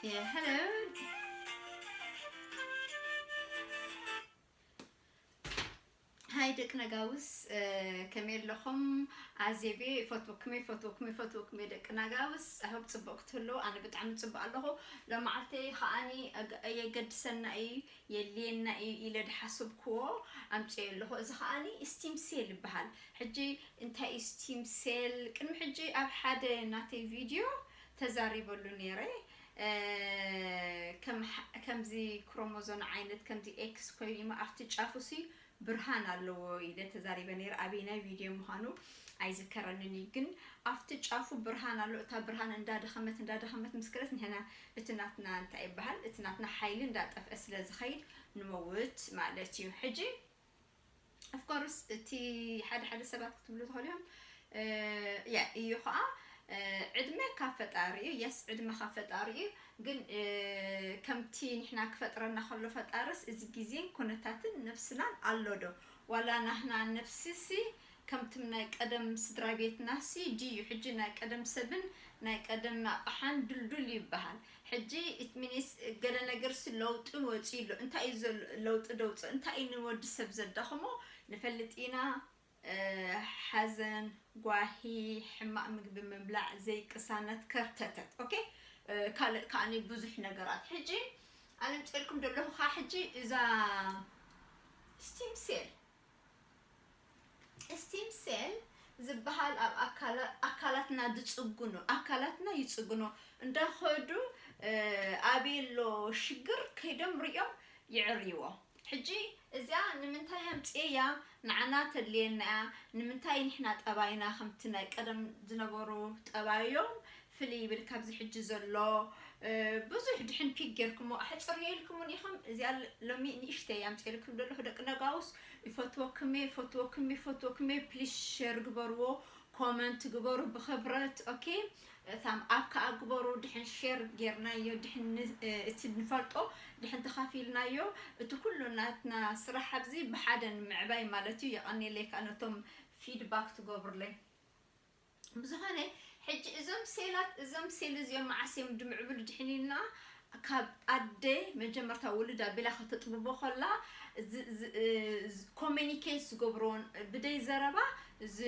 Yeah, hello. ሃይ ደቂ ነጋውስ፣ እ፣ ከመይ ኣለኹም? ኣዜቤ፣ ፈትወክሜ፣ ፈትወክሜ፣ ፈትወክሜ ደቂ ነጋውስ። ኣይ ሆፕ ጽቡቕ ክትህልዉ። ኣነ ብጣዕሚ ጽቡቕ ኣለኹ። ሎማዓልተይ ከኣኒ ኣገ-፣ የገድሰና እዩ፣ የድልየና እዩ ኢለ ድሓሰብክዎ ኣምጽኤ ኣለኹ። እዚ ከኣኒ ስቲም ሴል ይበሃል። ሕጂ እንታይ እዩ ስቲም ሴል? ቅድሚ ሕጂ ኣብ ሓደ ናተይ ቪድዮ ተዛሪበሉ ነይረ። እ፣ ከም ሓ-፣ ከምዚ ክሮሞዞን ዓይነት፣ ከምዚ ኤክስ ኮይኑ እሞ ኣብቲ ጫፉ ሲ ብርሃን ኣለዎ ኢለ ተዛሪበ ነይረ። ኣበየናይ ቪድዮ ምዃኑ ኣይዝከረንን እዩ፣ ግን ኣብቲ ጫፉ ብርሃን ኣሎ። እታ ብርሃን እንዳደኸመት፣ እንዳደኸመት ምስ ከደት፣ ንሕና እቲ ናትና እንታይ ይበሃል፣ እቲ ናትና ሓይሊ እንዳጠፍአ ስለ ዝኸይድ ንመውት ማለት እዩ። ሕጂ ኦፍኮርስ እቲ ሓደ ሓደ ሰባት ክትብሉ ትኽእሉ ኢኹም። እ፣ ያ እዩ ኸዓ፣ እ፣ ዕድመ ካብ ፈጣሪ እዩ። የስ፣ ዕድመ ካብ ፈጣሪ እዩ። ግን፣ እ፣ ከምቲ ንሕና ክፈጥረና ከሎ ፈጣርስ እዚ ግዜን ኩነታትን ነብስናን ኣሎ ዶ? ዋላ ናህና ነብስሲ ከምትም ናይ ቀደም ስድራ ቤትናሲ ድዩ? ሕጂ ናይ ቀደም ሰብን ናይ ቀደም ኣቕሓን ድልዱል ይበሃል። ሕጂ ኢት ሚኒስ ገለ ነገርሲ ለውጢ ወፂኡ ኣሎ። እንታይ እዩ ዘሎ ለውጢ ደውፅእ? እንታይ እዩ ንወዲ ሰብ ዘዳኽሞ ንፈልጥ ኢና። እ፣ ሓዘን፣ ጓሂ፣ ሕማቕ ምግቢ ምብላዕ፣ ዘይቅሳነት፣ ከርተተት። ኦኬ? እ፣ ካልእ ከኣኒ ብዙሕ ነገራት። ሕጂ ኣነ ምፅኤልኩም ዘለኹ ኸዓ ሕጂ እዛ ስቲም ሴል፣ ስቲም ሴል ዝበሃል ኣብ ኣካላ-፣ ኣካላትና ዝጽግኑ፣ ኣካላትና ይጽግኑ እንዳኸዱ፣ እ፣ ኣበይ ኣሎ ሽግር ከይዶም ሪኦም ይዕርይዎ። ሕጂ እዚኣ ንምንታይ ኣምጽኤያ? ንዓና ተድልየና እያ። ንምንታይ ንሕና ጠባይና ከምቲ ናይ ቀደም ዝነበሩ ጠባዮም ፍልይ ይብል ካብዚ ሕጂ ዘሎ፣ እ፣ ብዙሕ ድሕን ፒክ ጌርኩሞ ኣሕጽር ኢልኩምን ኢኹም። እዚኣ ል-፣ ሎሚ ንእሽተይ ኣምጽኤልኩም ዘለኹ ደቂ ነጋውስ፣ ይፈትወኩም እየ፣ ይፈትወኩም እየ፣ ይፈትወኩም እየ። ፕሊስ ሼር ግበርዎ፣ ኮመንት ግበሩ ብኽብረት። ኦኬ፣ እታም ኣብ ከኣ ግበሩ። ድሕን ሼር ጌርናዮ፣ ድሕን ን-፣ እ፣ እቲ ንፈልጦ ድሕን ተኻፊልናዮ፣ እቲ ኩሉ ናትና ስራሕ ኣብዚ ብሓደ ንምዕባይ ማለት እዩ። የቐንየለይ ከኣ ነቶም ፊድባክ ትገብሩለይ። ብዝኾነ፣ ሕጂ እዞም ሴላት፣ እዞም ሴል እዚኦም መዓስ እዮም ድምዕብሉ ድሕን ኢልና፣ ካብ ኣደ መጀመርታ ውሉድ ኣቢላ ከተጥብቦ ከላ፣ ዝ-፣ ዝ-፣ እ፣ ዝ-፣ ኮሚኒኬት ዝገብርዎን ብደይ ዘረባ ዝ-፣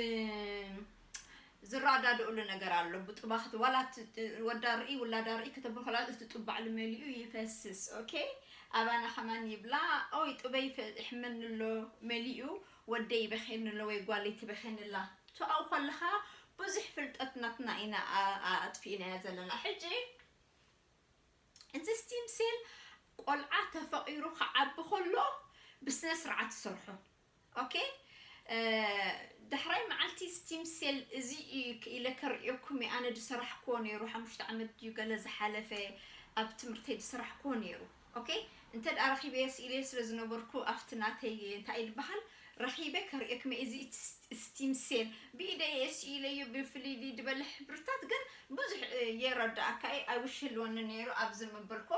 ዝረዳድእሉ ነገር ኣሎ። ብጡባኽቲ ዋላ እቲ ወዳ ርኢ ውላዳ ርኢ ከተብል ከላ፣ እቲ ጡብ ባዕሉ መሊኡ ይፈስስ። ኦኬ? ኣባና ከማን ይብላ፣ ኦይ ጡበይ ፈ-፣ ይሕመኒ ኣሎ መሊኡ፣ ወደይ ይበኽየኒ ኣሎ ወይ ጓለይ ትበኽየኒ ኣላ። ትኣው ከለኻ ብዙሕ ፍልጠት ናትና ኢና ኣ-፣ ኣ-፣ ኣጥፊእናዮ ዘለና። ሕጂ እዚ ስቲም ሴል ቆልዓ ተፈቒሩ ክዓቢ ከሎ ብስነ ስርዓት ትሰርሖ። ኦኬ፣ እ፣ ዳሕራይ መዓልቲ ስቲም ሴል እዚ እዩ ኢለ ከርእየኩም እየ። ኣነ ዝሰራሕክዎ ነይሩ፣ ሓሙሽተ ዓመት ድዩ ገለ ዝሓለፈ ኣብ ትምህርተይ ዝሰራሕክዎ ነይሩ። ኦኬ፣ እንተ ደኣ ረኺበዮ ስኢለዮ ስለ ዝነበርኩ ኣብቲ ናተይ እንታይ እዩ ዝበሃል ረኺበ ከርእየኩም እየ። እዚ እቲ ስ-፣ ስቲም ሴል ብኢደይ እየ ስኢለዮ ብፍልይ ዝበለ ሕብርታት ግን ብዙሕ፣ እ፣ የረድኣካ እየ። ኣይ ዊሽ ህልወኒ ነይሩ ኣብዚ ምብልኮ፣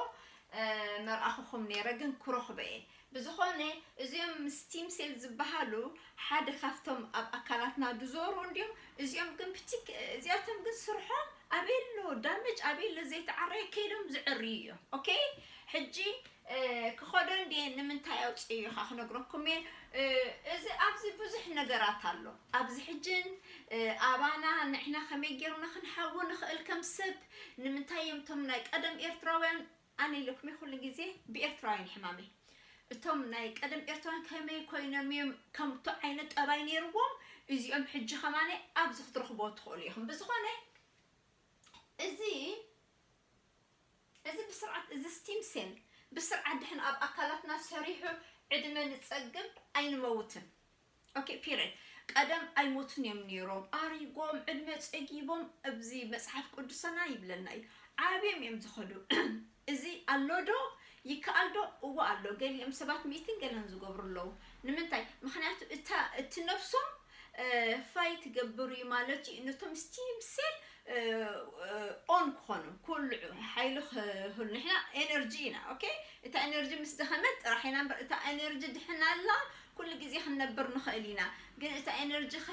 እ፣ መርኣኹኹም ነይረ ግን ክረኽቦ እየ። ብዝኾነ እዚኦም ስቲም ሴል ዝበሃሉ ሓደ ካብቶም ኣብ ኣካላትና ዝዞሩ እንድዮም። እዚኦም ግን ብቲክ-፣ እዚኣቶም ግን ስርሖም ኣበይ ኣሎ ዳመጅ ኣበይ ኣሎ ዘይተዓረየ ከይዶም ዝዕርዩ እዮም። ኦኬ፣ ሕጂ፣ እ፣ ክኸዶ እንድየ ንምንታይ ኣውፅእዮ ኢኻ ክነግረኩም እየ። እ፣ እዚ ኣብዚ ብዙሕ ነገራት ኣሎ። ኣብዚ ሕጅን፣ እ፣ ኣባና ንሕና ከመይ ጌርና ክንሓዊ ንኽእል ከም ሰብ፣ ንምንታይ እዮም እቶም ናይ ቀደም ኤርትራውያን ኣነ ኢለኩም እየ ኩሉ ግዜ ብኤርትራውያን ሕማመይ። እቶም ናይ ቀደም ኤርትራውያን ከመይ ኮይኖም እዮም ከምቱ ዓይነት ጠባይ ነይርዎም፣ እዚኦም ሕጂ ከማነ ኣብዚ ክትረኽብዎ ትኽእሉ ኢኹም። ብዝኾነ እዚ፣ እዚ ብስርዓት፣ እዚ ስቲም ሴል ብስርዓት ድሕን ኣብ ኣካላትና ሰሪሑ ዕድመ ንጸግብ ኣይንመውትን። ኦኬ፣ ፒሪድ። ቀደም ኣይሞቱን እዮም ነይሮም፣ ኣሪጎም፣ ዕድመ ጸጊቦም፣ ኣብዚ መጽሓፍ ቅዱሰና ይብለና እዩ። ዓብዮም እዮም ዝኸዱ። እዚ ኣሎ ዶ? ይከኣል ዶ? እወ ኣሎ። ገሊኦም ሰባት ሚእትን ገለን ዝገብሩ ኣለዉ። ንምንታይ? ምኽንያቱ እታ፣ እቲ ነብሶም፣ እ፣ ፋይት ይገብር እዩ ማለት እዩ። ነቶም ስቲም ሴል፣ እ፣ እ፣ ኦን ክኾኑ፣ ክውልዑ፣ ሓይሊ ክህሉ። ንሕና ኤነርጂ ኢና፣ ኦኬ? እታ ኤነርጂ ምስ ደኸመት ጥራሕ ኢና እምበር፣ እታ ኤነርጂ ድሕን ኣላ፣ ኩሉ ግዜ ክንነብር ንኽእል ኢና። ግን እታ ኤነርጂ ኸ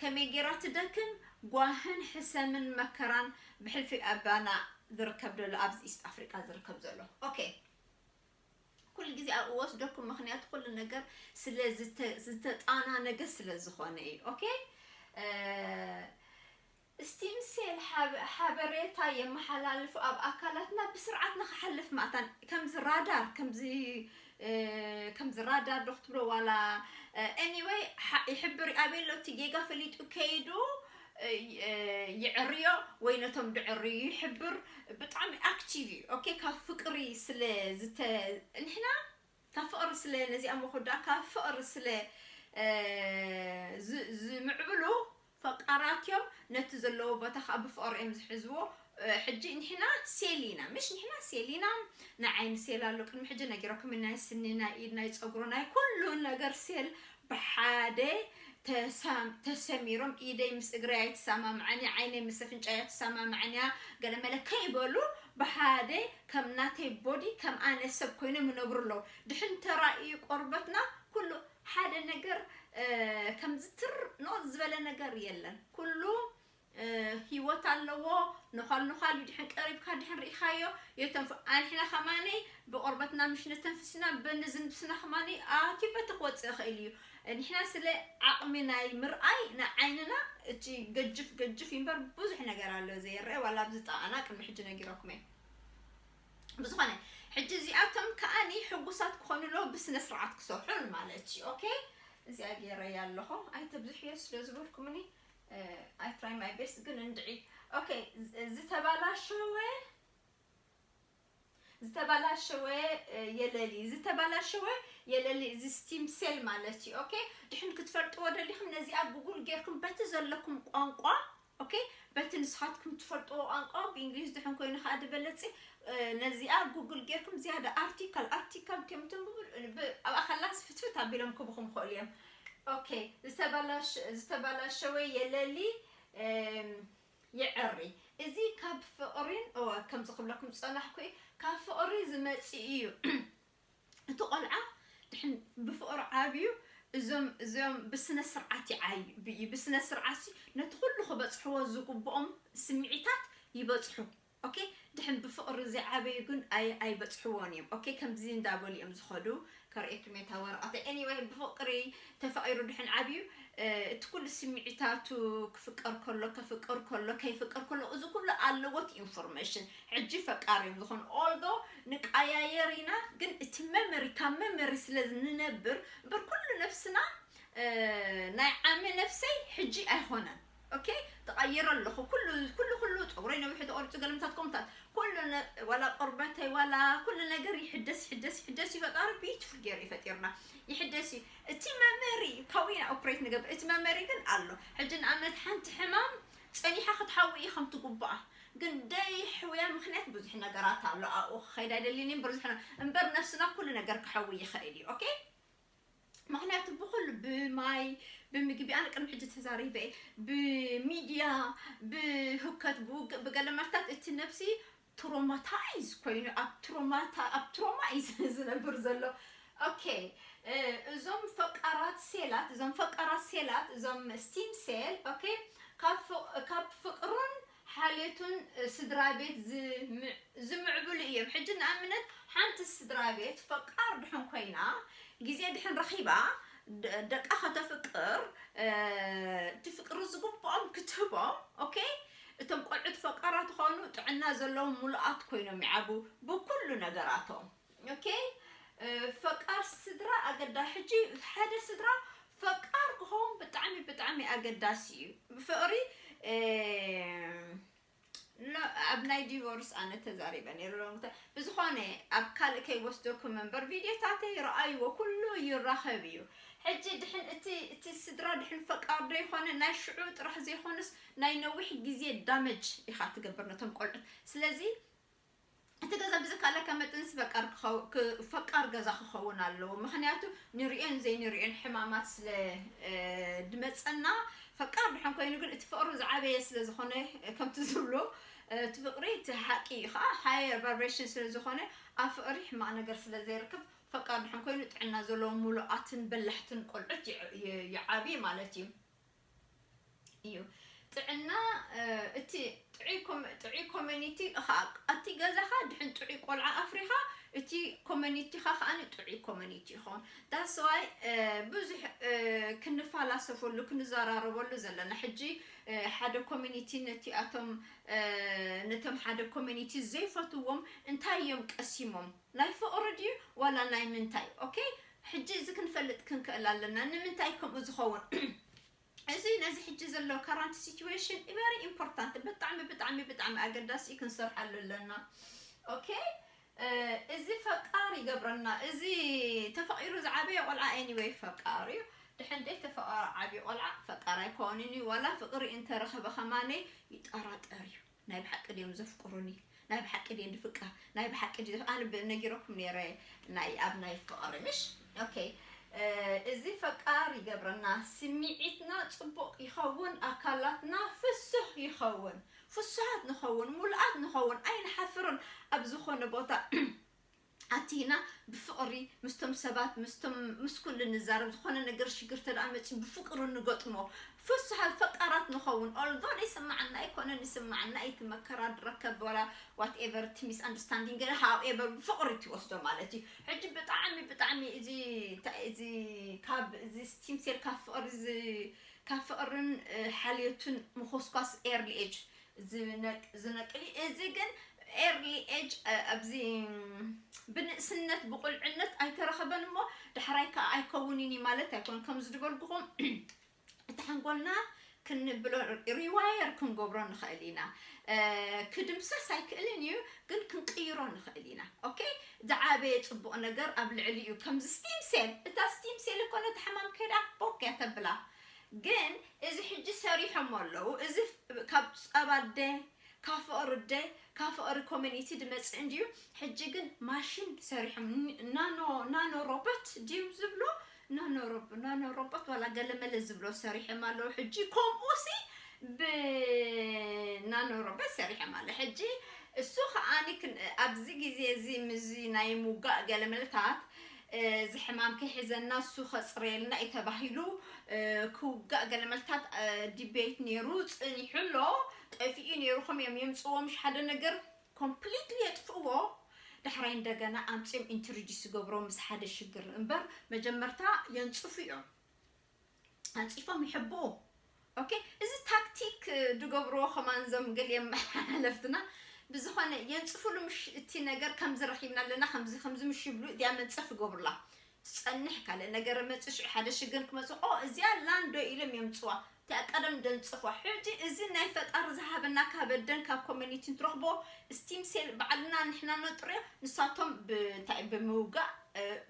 ከመይ ጌራ ትደክም? ጓህን ሕሰምን መከራን ብሕልፊ ኣባና ዝርከብ ዘሎ ኣብዚ ኢስት ኣፍሪቃ ዝርከብ ዘሎ። ኦኬ፣ ኩሉ ግዜ ኣብኡ ወስደኩም፣ ምኽንያቱ ኩሉ ነገር ስለ ዝተጣናነገ ስለ ዝኾነ እዩ። ኦኬ፣ ስቲም ሴል ሓበሬታ የመሓላልፉ፣ ኣብ ኣካላትና ብስርዓት ንክሓልፍ ማእታን፣ ከምዚ ራዳር፣ ከምዚ ከምዚ ራዳር ዶ ክትብሎ ዋላ፣ ኤኒወይ፣ ይሕብር፣ ኣበይ ኣሎ እቲ ጌጋ ፈሊጡ ከይዱ ይዕርዮ ወይ ነቶም ድዕርዩ ይሕብር። ብጣዕሚ ኣክቲቭ እዩ። ኦኬ፣ ካብ ፍቅሪ ስለ ዝተ ንሕና ካብ ፍቅሪ ስለ ነዚኣ መኮዳ ካብ ፍቅሪ ስለ ዝምዕብሉ ፈቃራት እዮም። ነቲ ዘለዎ ቦታ ከዓ ብፍቅሪ እዮም ዝሕዝዎ። ሕጂ ንሕና ሴል ኢና፣ ምሽ ንሕና ሴል ኢና። ናይ ዓይኒ ሴል ኣሎ፣ ቅድሚ ሕጂ ነጊረኩም፣ ናይ ስኒ፣ ናይ ኢድ፣ ናይ ፀጉሪ፣ ናይ ኩሉ ነገር ሴል ብሓደ ተሰሚሮም፣ ኢደይ ምስ እግረይ ኣይትሰማምዓን እያ፣ ዓይነይ ምስ ኣፍንጫይ ኣይትሰማምዓን እያ፣ ገለመለ ከይበሉ ብሓደ ከም ናተይ ቦዲ፣ ከም ኣነ ሰብ ኮይኖም ይነብሩ ኣለዉ። ድሕን ተራእዩ ቆርበትና ኩሉ ሓደ ነገር ከምዚ ትር ኖት ዝበለ ነገር የለን። ኩሉ ህይወት ኣለዎ። ነዃል ነዃል እዩ። ድሕን ቀሪብካ ድሕን ርኢኻዮ የተንፍ ኣንሕና ከማነይ ብቆርበትና ምሽ ነተንፍስና በንዝንብስና ከማነይ ኣትዩ በቲ ክወፅእ ይኽእል እዩ። ንሕና ስለ ዓቕሚ ናይ ምርኣይ ንዓይንና እቲ ገጅፍ ገጅፍ እዩ እምበር ብዙሕ ነገር ኣሎ ዘይረአ። ዋላ ኣብዚ ጠቓና ቅድሚ ሕጂ ነጊረኩም እየ። ብዝኾነ ሕጂ እዚኣቶም ከኣኒ ሕጉሳት ክኾኑ ኣለዎ፣ ብስነ ስርዓት ክሰርሑ ማለት እዩ። ኦኬ፣ እዚኣ ገይረያ ኣለኹ። ኣይተብዝሕዮ ስለ ዝበልኩምኒ፣ I try my best፣ ግን እንድዒ። ኦኬ፣ ዝተባላሸወ ዝተባላሸወ የለሊ ዝተባላሸወ የለሊ፣ እዚ ስቲም ሴል ማለት እዩ። ኦኬ፣ ድሕን ክትፈልጥዎ ደሊኹም ነዚኣ ጉግል ጌርኩም በቲ ዘለኩም ቋንቋ፣ ኦኬ፣ በቲ ንስኻትኩም ትፈልጥዎ ቋንቋ፣ ብእንግሊዝ ድሕን ኮይኑ ከዓ ዝበለፂ፣ ነዚኣ ጉግል ጌርኩም ዝያዳ ኣርቲካል ኣርቲካል ከም ትንብቡ ኣብኣ ከላስ ፍትፍት ኣቢሎም ክብኹም ይኽእሉ እዮም። ኦኬ፣ ዝተባላሸወ የለሊ ይዕሪ። እዚ ካብ ፍቕሪን፣ እወ፣ ከምዚ ክብለኩም ዝጸናሕኩ እዩ፣ ካብ ፍቕሪ ዝመጽእ እዩ። እቲ ቆልዓ ድሕን ብፍቕሪ ዓብዩ፣ እዞም፣ እዞም ብስነ ስርዓት ይዓብዩ። ብስነ ስርዓት ሲ ነቲ ኩሉ ክበጽሕዎ ዝግብኦም ስምዒታት ይበጽሑ። ኦኬ፣ ድሕን ብፍቕሪ ዘይዓበዩ ግን ኣይ-፣ ኣይበጽሕዎን እዮም። ኦኬ፣ ከምዚ እንዳበሉ እዮም ዝኸዱ። ከርእየኩም እየ እታ ወረቐተይ። ኤኒወይ፣ ብፍቕሪ ተፋቒሩ ድሕን ዓብዩ፣ እ፣ እቲ ኩሉ ስምዒታቱ ክፍቀር ከሎ፣ ከፍቅር ከሎ፣ ከይፍቅር ከሎ፣ እዚ ኩሉ ኣለዎ እቲ ኢንፎርሜሽን። ሕጂ ፈቃር እዮም ዝኾኑ። ኦልዶ ንቀያየር ኢና፣ ግን እቲ መመሪ፣ ካብ መመሪ ስለ ንነብር፣ እምበር ኩሉ ነብስና፣ እ፣ ናይ ዓሚ ነብሰይ ሕጂ ኣይኾነን። ኦኬ፣ ተቐይረ ኣለኹ። ኩሉ፣ ኩሉ፣ ኩሉ ጸጉረይ ነዊሑ ተቖሪጹ፣ ገለምታት ከምታት፣ ኩሉ ነ-፣ ዋላ ቆርበተይ፣ ዋላ ኩሉ ነገር ይሕደስ፣ ይሕደስ፣ ይሕደስ እዩ። ፈጣሪ ቢዩቲፉል ገይሩ እዩ ፈጢርና። ይሕደስ እዩ። እቲ መመሪ ካብኡ ኢና ኦፕሬት ንገብር። እቲ መመሪ ግን ኣሎ። ሕጂ ንኣብነት ሓንቲ ሕማም ጸኒሓ ክትሓዊ እዩ ከም ትግባኣ። ግን ደይሕውያ ምኽንያት ብዙሕ ነገራት ኣሎ። ኣብኡ ክኸይድ ኣይደልን እየ፣ እምበር ብዙሕ ነ-፣ እምበር ነብስና ኩሉ ነገር ክሓዊ ይኽእል እዩ። ኦኬ? ምኽንያቱ ብኹሉ ብማይ፣ ብምግቢ፣ ኣነ ቅድሚ ሕጂ ተዛሪበ እየ፣ ብሚድያ፣ ብህውከት፣ ብውግእ፣ ብገለ መልክታት እቲ ነብሲ ትሮማታይዝ ኮይኑ ኣብ ትሮማታ-፣ ኣብ ትሮማ እዩ ዝነብር ዘሎ። ኦኬ፣ እ፣ እዞም ፈቃራት ሴላት፣ እዞም ፈቃራት ሴላት፣ እዞም ስቲም ሴል፣ ኦኬ፣ ካብ ፍቅ-፣ ካብ ፍቅሩን ሓልዮቱን፣ እ፣ ስድራ ቤት ዝም-፣ ዝምዕብሉ እዮም። ሕጂ ንኣብነት ሓንቲ ስድራ ቤት ፈቃር ድሕን ኮይና፣ ግዜ ድሕን ረኺባ፣ ደ-፣ ደቃ ከተፍቅር፣ እ፣ እቲ ፍቅሪ ዝግብኦም ክትህቦም፣ ኦኬ? እቶም ቆልዑት ፈቃራት ዝኾኑ ጥዕና ዘለዎም ምሉኣት ኮይኖም ይዓቡ ብኩሉ ነገራቶም። ኦኬ? እ፣ ፈቃር ስድራ ኣገዳ-፣ ሕጂ ሓደ ስድራ ፈቃር ክኸውን ብጣዕሚ፣ ብጣዕሚ ኣገዳሲ እዩ። ብፍቅሪ፣ እ፣ ሎ-፣ ኣብ ናይ ዲቮርስ ኣነ ተዛሪበ ነይረ ሎምተ። ብዝኾነ ኣብ ካልእ ከይወስደኩም እምበር ቪድዮታተይ ረኣይዎ፣ ኩሉ ይራኸብ እዩ። ሕጂ ድሕን እቲ፣ እቲ ስድራ ድሕን ፈቃር ዶ ይኾነ ናይ ሽዑ ጥራሕ ዘይኾነስ ናይ ነዊሕ ግዜ ዳመጅ ኢኻ ትገብር ነቶም ቆልዑት። ስለዚ እቲ ገዛ ብዝካለካ መጠንስ ፈቃር ክኸው-፣ ክ-፣ ፈቃር ገዛ ክኸውን ኣለዎ። ምኽንያቱ ንሪኦን ዘይንሪኦን ሕማማት ስለ፣ እ፣ ድመጸና ፈቃር ድሕን ኮይኑ ግን እቲ ፍቅሪ ዝዓበየ ስለ ዝኾነ፣ ከምቲ ዝብሎ፣ እ፣ እቲ ፍቅሪ እቲ ሓቂ እዩ። ከዓ ሃየር ቫይብሬሽን ስለ ዝኾነ ኣብ ፍቅሪ ሕማቅ ነገር ስለ ዘይርከብ ፈቃር ድሕን ኮይኑ ጥዕና ዘለዎም ምሉኣትን በላሕትን ቆልዑት ይዕ-፣ ይ-፣ ይዓብይ ማለት እዩ። እዩ። ጥዕና እቲ ጥዑይ ኮመኒቲ እቲ ገዛኻ ድሕን ጥዑይ ቆልዓ ኣፍሪኻ እቲ ኮመኒቲኻ ከዓኒ ጥዑይ ኮመኒቲ ይኸውን። That's why ብዙሕ ክንፈላሰፈሉ ክንዘራረበሉ ዘለና ሕጂ ሓደ ኮሚኒቲ ነቲኣቶም ነቶም ሓደ ኮሚኒቲ ዘይፈትዎም እንታይ እዮም ቀሲሞም? ናይ ፍቕሪ ድዩ ዋላ ናይ ምንታይ? ኦኬ፣ ሕጂ እዚ ክንፈልጥ ክንክእል ኣለና። ንምንታይ ከምኡ ዝኸውን? እዚ ነዚ ሕጂ ዘሎ current situation very important፣ ብጣዕሚ ብጣዕሚ ብጣዕሚ ኣገዳሲ እዩ፣ ክንሰርሓሉ ኣለና። ኦኬ፣ እዚ ፈቃር ይገብረና። እዚ ተፈቂሩ ዝዓበየ ቆልዓ anyway ፈቃር እዩ። ድሕን ደይ ተፈቃሪ ዓብዪ ቆልዓ ፈቃር ኣይኮንን እዩ። ዋላ ፍቅሪ እንተረኸበ ከማነይ ይጠራጠር እዩ። ናይ ብሓቂ ድዮም ዘፍቅሩኒ? ናይ ብሓቂ ድየ ንፍቀር? ናይ ብሓቂ ድየ ኣነ ነጊረኩም ነይረ ናይ ኣብ ናይ ፍቅሪ ምሽ? ኦኬ፣ እዚ ፈቃር ይገብረና። ስምዒትና ጽቡቅ ይኸውን፣ ኣካላትና ፍሱህ ይኸውን፣ ፍሱሃት ንኸውን፣ ሙሉኣት ንኸውን፣ ኣይንሓፍርን። ኣብ ዝኾነ ቦታ ኣቲና ብፍቕሪ ምስቶም ሰባት ምስቶም ምስ ኩሉ ንዛረብ፣ ዝኾነ ነገር ሽግር ተደኣ መፂ ብፍቅሪ ንገጥሞ፣ ፍስሃ ፈቃራት ንኸውን። Although ይስማዓና ኣይኮነን፣ ይስማዓና እዩ፣ እቲ መከራ ድረከብ ወላ whatever እቲ misunderstanding ገለ however ብፍቅሪ ትወስዶ ማለት እዩ። ሕጂ ብጣዕሚ ብጣዕሚ እዚ እዚ ካብ እዚ stem cell ካብ ፍቅሪ ካብ ፍቅርን ሓልዮትን ምኮስኳስ early age ዝነቅሊ። እዚ ግን early age ኣብዚ ብንእስነት ብቁልዕነት ኣይተረኸበን እሞ ዳሕራይ ከዓ ኣይከውንን እዩ ማለት ኣይኮን። ከም ዝድበልኩኹም እቲ ሓንጎልና ክንብሎ rewire ክንገብሮ ንኽእል ኢና። ክድምሰስ ኣይክእልን እዩ፣ ግን ክንቅይሮ ንኽእል ኢና። ኦኬ፣ ዝዓበየ ፅቡቕ ነገር ኣብ ልዕሊ እዩ። ከምዚ stem cell፣ እታ stem cell እኮ ነቲ ሕማም ከይዳ ቦክ እያ ተብላ። ግን እዚ ሕጂ ሰሪሖም ኣለዉ። እዚ ካብ ጸባ ኣደ ካብ ፍቕሪ ኣደ ካብ ፍቕሪ ኮሚኒቲ ድመጽእ እንድዩ። ሕጂ ግን ማሽን ሰሪሖም፣ ናኖ ናኖ ሮቦት ድዩ ዝብሎ? ናኖ ሮቦ ናኖ ሮቦት ዋላ ገለመለ ዝብሎ ሰሪሖም ኣለዉ። ሕጂ ከምኡ ሲ ብናኖ ሮቦት ሰሪሖም ኣለዉ። ሕጂ እሱ ከዓኒ ኣብዚ ግዜ እዚ ምዚ ናይ ምውጋእ ገለመለታት እዚ ሕማም ከይሕዘና እሱ ከፅረየልና እዩ ተባሂሉ ክውጋእ ገለመልታት ዲቤት ነይሩ፣ ፅኒሑ ኣሎ። ጠፊኡ ነይሩ ከም እዮም የምፅዎ፣ ምሽ ሓደ ነገር ኮምፕሊትሊ የጥፍእዎ። ዳሕራይ እንደገና ኣምፅኦም ኢንትሮዲስ ዝገብሮ ምስ ሓደ ሽግር እምበር መጀመርታ የንፅፉ እዮም። ኣንፂፎም ይሕብኡ። ኦኬ፣ እዚ ታክቲክ ድገብርዎ ከማን ዞም ገሊኦም ሓለፍትና ብዝኾነ የንፅፉሉ። ምሽ እቲ ነገር ከምዚ ረኺብና ኣለና፣ ከምዚ ከምዚ ምሽ ይብሉ፣ እዚኣ መንፀፍ ይገብሩላ። ትፀንሕ ካልእ ነገር መፅእ፣ ሽዑ ሓደ ሽግር ክመፅእ፣ ኦ እዚኣ ላንዶ ኢሎም የምፅዋ። እቲኣ ቀደም ደንፅፏ። ሕጂ እዚ ናይ ፈጣሪ ዝሃበና ካብ ኣደን ካብ ኮሚኒቲን ትረኽቦ ስቲም ሴል ባዕልና ንሕና ነጥርዮ፣ ንሳቶም እንታይ ብምውጋእ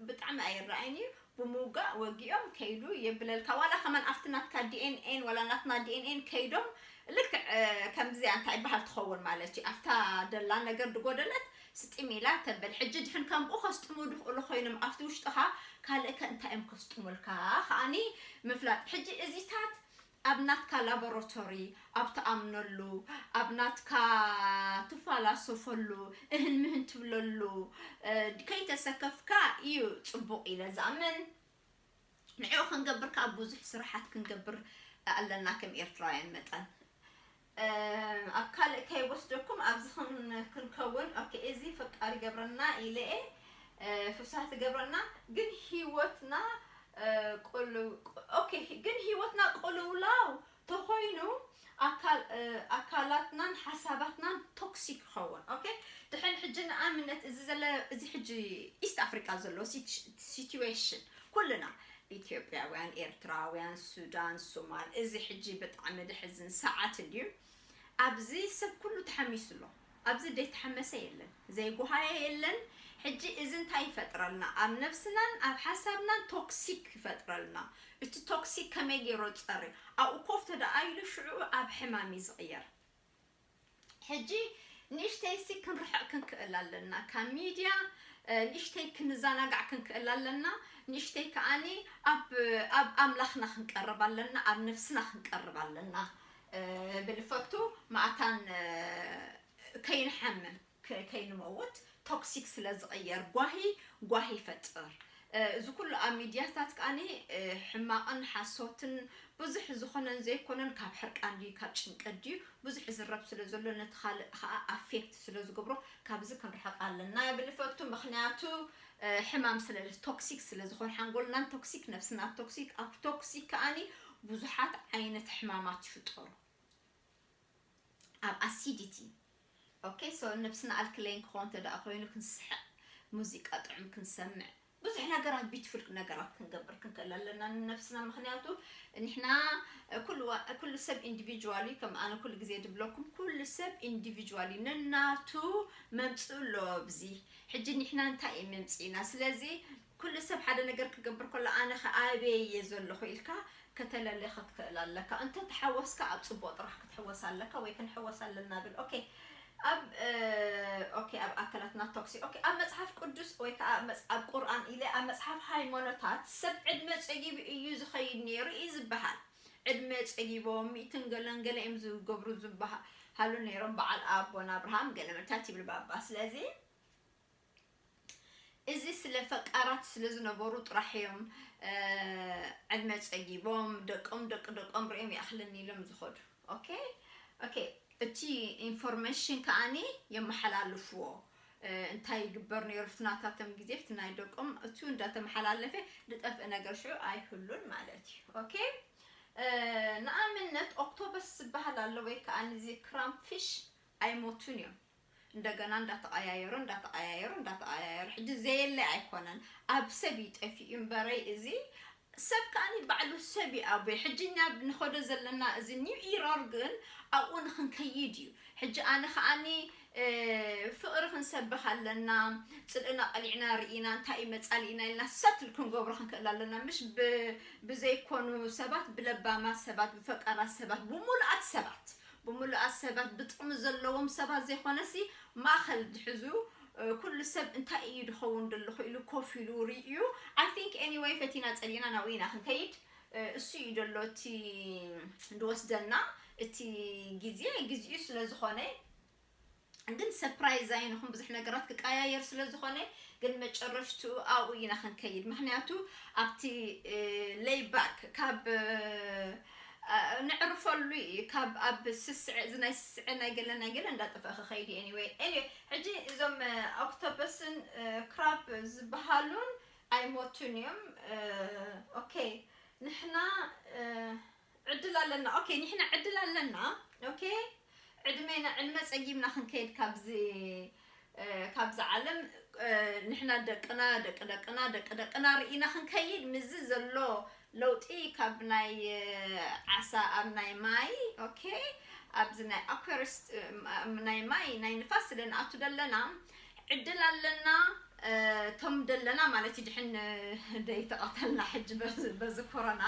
ብጣዕሚ ኣይረኣይን እዩ። ብምውጋእ ወጊኦም ከይዱ የብለልካ። ዋላ ከማን ኣብቲ ናትካ ዲኤንኤን ዋላ ናትና ዲኤንኤን ከይዶም ልክዕ ከምዚኣ እንታይ ይበሃል ትኸውን ማለት እዩ። ኣብታ ደላ ነገር ድጎደለት ስጢም ኢላ ተበል። ሕጂ ድሕን ከምኡ ከስጥሙ ድኽእሉ ኮይኖም ኣብቲ ውሽጥኻ ካልእ ከ እንታይ እዮም ከስጥሙልካ ከኣኒ ምፍላጥ። ሕጂ እዚታት ኣብ ናትካ ላቦራቶሪ፣ ኣብ ትኣምነሉ፣ ኣብ ናትካ ትፈላሰፈሉ፣ እህን ምህን ትብለሉ ከይተሰከፍካ እዩ ጽቡቕ ኢለ ዝኣምን። ንዕኡ ክንገብር ከኣ ብዙሕ ስራሓት ክንገብር ኣለና ከም ኤርትራውያን መጠን። ኣብ ካልእ ከይወስደኩም ኣብዚ ክንከውን። ኦኬ፣ እዚ ፈቃሪ ገብረና ኢለ እየ፣ ፍሳህ ትገብረና ግን ህይወትና ኦኬ፣ ግን ህይወትና ቅልውላው ተኾይኑ ኣካላትናን ሓሳባትናን ቶክሲክ ይኸውን። ኦኬ፣ ድሕን ሕጂ ንኣብነት እዚ ዘለ እዚ ሕጂ ኢስት ኣፍሪቃ ዘሎ ሲትዌሽን ኩልና ኢትዮጵያውያን፣ ኤርትራውያን፣ ሱዳን፣ ሶማል፣ እዚ ሕጂ ብጣዕሚ ድሕዝን ሰዓት እንድዩ። ኣብዚ ሰብ ኩሉ ተሓሚሱ ኣሎ። ኣብዚ ዘይተሓመሰ የለን፣ ዘይጎሃየ የለን። ሕጂ እዚ እንታይ ይፈጥረልና? ኣብ ነብስናን ኣብ ሓሳብናን ቶክሲክ ይፈጥረልና። እቲ ቶክሲክ ከመይ ገይሩ ጸሪ ኣብኡ ኮፍ ተደኣይሉ ሽዑ ኣብ ሕማም እዩ ዝቕየር። ሕጂ ንእሽተይሲ ክንርሕቕ ክንክእል ኣለና ካብ ሚድያ፣ ንእሽተይ ክንዘናጋዕ ክንክእል ኣለና። ንእሽተይ ከኣኒ ኣብ ኣብ ኣምላኽና ክንቀርብ ኣለና፣ ኣብ ነፍስና ክንቀርብ ኣለና። ብልፈቱ ማእታን ከይንሓምም ከይንመውት ቶክሲክ ስለ ዝቕየር ጓሂ ጓሂ ይፈጥር። እዚ ኩሉ ኣብ ሚድያታት ከኣኒ ሕማቕን ሓሶትን ብዙሕ ዝኾነን ዘይኮነን ካብ ሕርቃን ድዩ ካብ ጭንቀት ድዩ ብዙሕ ዝረብ ስለ ዘሎ ነቲ ካልእ ከዓ ኣፌክት ስለ ዝገብሮ ካብዚ ክንርሕቕ ኣለና ብልፈቱ። ምክንያቱ ሕማም ስለ ቶክሲክ ስለ ዝኾነ ሓንጎልናን ቶክሲክ ነብስና ቶክሲክ ኣብ ቶክሲክ ከኣኒ ብዙሓት ዓይነት ሕማማት ይፍጠሩ። ኣብ ኣሲዲቲ ኦኬ ሶ ነብስና ኣልክለይን ክኾን እንተ ደኣ ኮይኑ ክንስሕቕ ሙዚቃ ጥዑም ክንሰምዕ ብዙሕ ነገራት ቢትፉል ነገራት ክንገብር ክንክእል ኣለና ንነብስና። ምክንያቱ ንሕና ኩሉ ሰብ ኢንዲቪጁዋል እዩ። ከም ኣነ ኩሉ ግዜ ድብለኩም ኩሉ ሰብ ኢንዲቪጁዋል እዩ ነናቱ መምፅኡ ኣለዎ ኣብዚ። ሕጂ ንሕና እንታይ እዩ መምፅእና? ስለዚ ኩሉ ሰብ ሓደ ነገር ክገብር ከሎ ኣነ ከ ኣበይ እየ ዘለኹ ኢልካ ከተለለ ክትክእል ኣለካ። እንተ ተሓወስካ ኣብ ፅቡቅ ጥራሕ ክትሕወስ ኣለካ ወይ ክንሕወስ ኣለና ብል። ኦኬ ኣብ ኦኬ ኣብ ኣካላትና ቶክሲ ኦኬ ኣብ መፅሓፍ ቅዱስ ወይ ከዓ ኣብ ቁርኣን ኢለ ኣብ መፅሓፍ ሃይማኖታት ሰብ ዕድመ ፀጊቡ እዩ ዝኸይድ ነይሩ እዩ ዝበሃል። ዕድመ ፀጊቦም ሚእትን ገለን ገለ እዮም ዝገብሩ ዝበሃሉ ነይሮም በዓል ኣቦና ኣብርሃም ገለ ምታት ይብል ባባ። ስለዚ እዚ ስለ ፈቃራት ስለ ዝነበሩ ጥራሕ እዮም ዕድመ ፀጊቦም ደቆም ደቂ ደቆም ርእዮም ይኣኽለኒ ኢሎም ዝኸዱ። ኦኬ ኦኬ እቲ ኢንፎርሜሽን ከኣኒ የመሓላልፍዎ። እንታይ ይግበር ነይሩ ፍትናታቶም ግዜ ፍትናይ ደቆም እቱ እንዳተመሓላለፈ ዝጠፍእ ነገር ሽዑ ኣይህሉን ማለት እዩ። ኦኬ ንኣብነት ኦክቶበስ ዝበሃል ኣሎ ወይ ከዓ እዚ ክራምፕ ፊሽ ኣይሞቱን እዮም። እንደገና እንዳተቐያየሩ እንዳተቐያየሩ እንዳተቐያየሩ ሕጂ ዘየለ ኣይኮነን ኣብ ሰብ ይጠፊኡ እምበረይ እዚ ሰብ ከኣኒ ባዕሉ ሰብ ይኣብየ ሕጂ እኛ ንኸዶ ዘለና እዚ ኒው ኢራር ግን ኣብኡ ንክንከይድ እዩ። ሕጂ ኣነ ከኣኒ ፍቕሪ ክንሰብኽ ኣለና። ፅልእና ቀሊዕና ርኢና እንታይ እዩ መፃሊእና ኢልና ሰትል ክንገብሮ ክንክእል ኣለና ምሽ ብዘይኮኑ ሰባት ብለባማት ሰባት ብፈቃራት ሰባት ብምሉኣት ሰባት ብምሉኣት ሰባት ብጥቕሚ ዘለዎም ሰባት ዘይኮነሲ ማእኸል ዝሕዙ ኩሉ ሰብ እንታይ እዩ ዝኸውን ዘለኹ ኢሉ ኮፍ ኢሉ ርእዩ። I think anyway ፈቲና ፀሊእና ናብኡ ኢና ክንከይድ። እሱ እዩ ዘሎ እቲ ዝወስደና እቲ ግዜ ግዜኡ ስለ ዝኾነ ግን ሰፕራይዝ ኣይንኹን ብዙሕ ነገራት ክቀያየር ስለ ዝኾነ ግን መጨረሽትኡ ኣብኡ ኢና ክንከይድ። ምክንያቱ ኣብቲ ሌይባክ ካብ ነዕርፈሉ እዩ ካብ ኣብ ስስዐ እዚ ናይ ስስዐ ናይ ገለ ናይ ገለ እንዳጠፍአ ክኸይድ እዩ። Anyway ሕጂ እዞም ኦክቶፐስን ክራብ ዝበሃሉን ኣይሞቱን እዮም። ኦኬ ንሕና ዕድል ኣለና። ኦኬ ንሕና ዕድል ኣለና። ኦኬ ዕድሜና ዕድመ ጸጊምና ክንከይድ ካብዚ ካብዚ ዓለም ንሕና ደቅና ደቂ ደቅና ደቂ ደቅና ርኢና ክንከይድ ምዚ ዘሎ ለውጢ ካብ ናይ ዓሳ ኣብ ናይ ማይ ኦኬ ኣብዚ ናይ ኣኩርስ ናይ ማይ ናይ ንፋስ ስለ ንኣቱ ደለና ዕድል ኣለና እቶም ደለና ማለት እዩ ድሕን ደይተቐተልና ሕጂ በዚ ኮሮና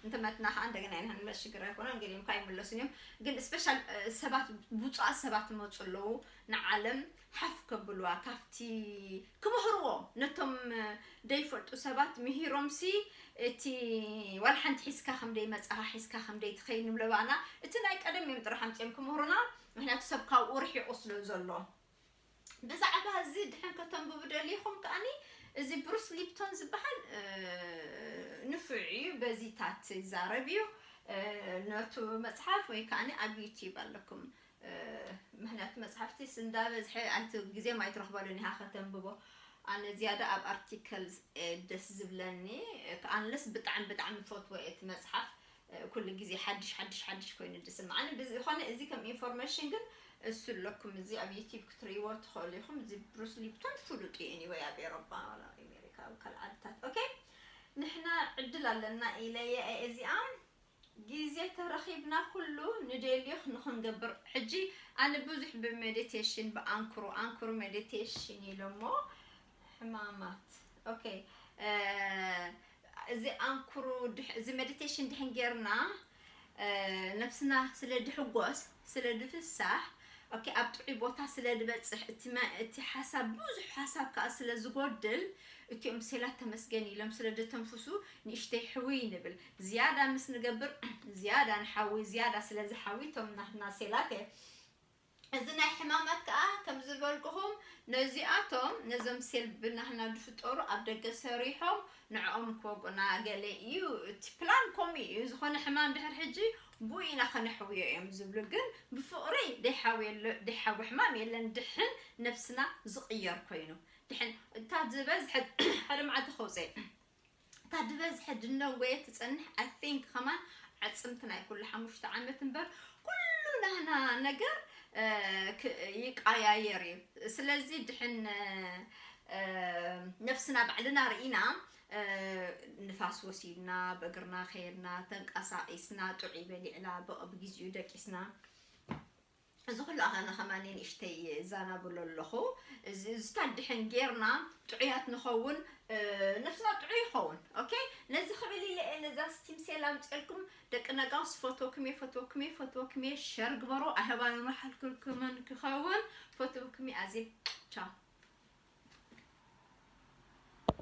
እንተመትና ከዓ እንደገና ኢና ንመለስ ሽግር ኣይኮነን ገሊኦም ከዓ ይምለሱን እዮም ግን ስፔሻል ሰባት ብፁዓት ሰባት ይመፁ ኣለዉ ንዓለም ሓፍ ከብልዋ ካብቲ ክምህርዎም ነቶም ደይፈልጡ ሰባት ምሂሮም ሲ እቲ ዋላ ሓንቲ ሒዝካ ከም ደይመፃኻ ሒዝካ ከም ደይትኸይድ ንብለባና እቲ ናይ ቀደም እዮም ጥራሕ ኣምፅኦም ክምህሩና ምክንያቱ ሰብ ካብኡ ርሒቑ ስለ ዘሎ ብዛዕባ እዚ ድሕን ከተንብቡ ደሊኹም ከኣኒ እዚ ብሩስ ሊፕቶን ዝበሃል ንፉዕ እዩ በዚታት ይዛረብ እዩ ነቱ መፅሓፍ ወይ ከኣኒ ኣብ ዩቲብ ኣለኩም ምክንያቱ መፅሓፍቲ እንዳበዝሐ ኣይቲ ግዜ ማይትረኽበሉን ኢኻ ከተንብቦ ኣነ ዝያዳ ኣብ ኣርቲክል ደስ ዝብለኒ ኣንለስ ብጣዕሚ ብጣዕሚ ፈትወ እቲ መፅሓፍ ኩሉ ግዜ ሓድሽ ሓድሽ ሓድሽ ኮይኑ ዝስምዓኒ ብዝኾነ እዚ ከም ኢንፎርሜሽን ግን እሱ ኣለኩም እዚ ኣብ ዩቲብ ክትርእይዎ ትኽእሉ ኢኹም እዚ ብሩስ ሊፕቶን ፍሉጥ እዩ anyway ኣብ ኤሮፓ ኣሜሪካ ኣብ ካልእ ዓድታት ኦኬ ንሕና ዕድል ኣለና ኢለየ እዚኣ ግዜ ተረኺብና ኩሉ ንደልዮ ንኽንገብር ሕጂ ኣነ ብዙሕ ብሜዲቴሽን ብኣንክሮ ኣንክሮ ሜዲቴሽን ኢሎሞ ሕማማት ኦኬ እዚ ኣንክሮ እዚ ሜዲቴሽን ድሕን ጌርና ነብስና ስለ ድሕጎስ ስለ ድፍሳሕ ኦኬ ኣብ ጥዑይ ቦታ ስለ ድበፅሕ እቲ ሓሳብ ብዙሕ ሓሳብ ከዓ ስለ ዝጎድል እቲኦም ሴላት ተመስገን ኢሎም ስለ ደተንፍሱ ንእሽተይ ሕውይ ንብል ዝያዳ ምስ ንገብር ዝያዳ ንሓዊ ዝያዳ ስለ ዝሓዊ እቶም ናትና ሴላት እዚ ናይ ሕማማት ከዓ ከም ዝበልኩኹም ነዚኣቶም ነዞም ሴል ብናህና ዝፍጠሩ ኣብ ደገ ሰሪሖም ንዕኦም ክወጉና ገለ እዩ። እቲ ፕላን ከምኡ እዩ። ዝኾነ ሕማም ድሕር ሕጂ ብኡ ኢና ከነሕውዮ እዮም ዝብሉ፣ ግን ብፍቕሪ ደይሓዊ ሕማም የለን። ድሕን ነብስና ዝቕየር ኮይኑ ድሕን እታ ዝበዝሐ ሓደ መዓልቲ ከውፅእ እታ ዝበዝሐ ድነጎየ ትጸንሕ። I think ከማን ዓጽምቲ ናይ ኩሉ ሓሙሽተ ዓመት እምበር ኩሉ ናህና ነገር ይቃያየር እዩ። ስለዚ ድሕን ነፍስና ባዕልና ርኢና ንፋስ ወሲድና ብእግርና ከየድና ተንቀሳቂስና ጥዑይ በሊዕና ብግዜኡ ደቂስና እዚ ኩሉ ኣነ ከማን ንእሽተይ እዛናብሎ ኣለኹ። እዚታት ድሕን ጌርና ጥዑያት ንኸውን፣ ነብስና ጥዑይ ይኸውን። ኦኬ፣ ነዚ ክብል ኢለ እየ ነዛ ስቲም ሴል ኣምፅኤልኩም። ደቂ ነጋውስ ፈትወኩም እየ፣ ፈትወኩም እየ፣ ፈትወኩም እየ። ሸር ግበሩ። ኣህባን መሓልክልኩምን ክኸውን ፈትወኩም እየ። ኣዜ ቻው።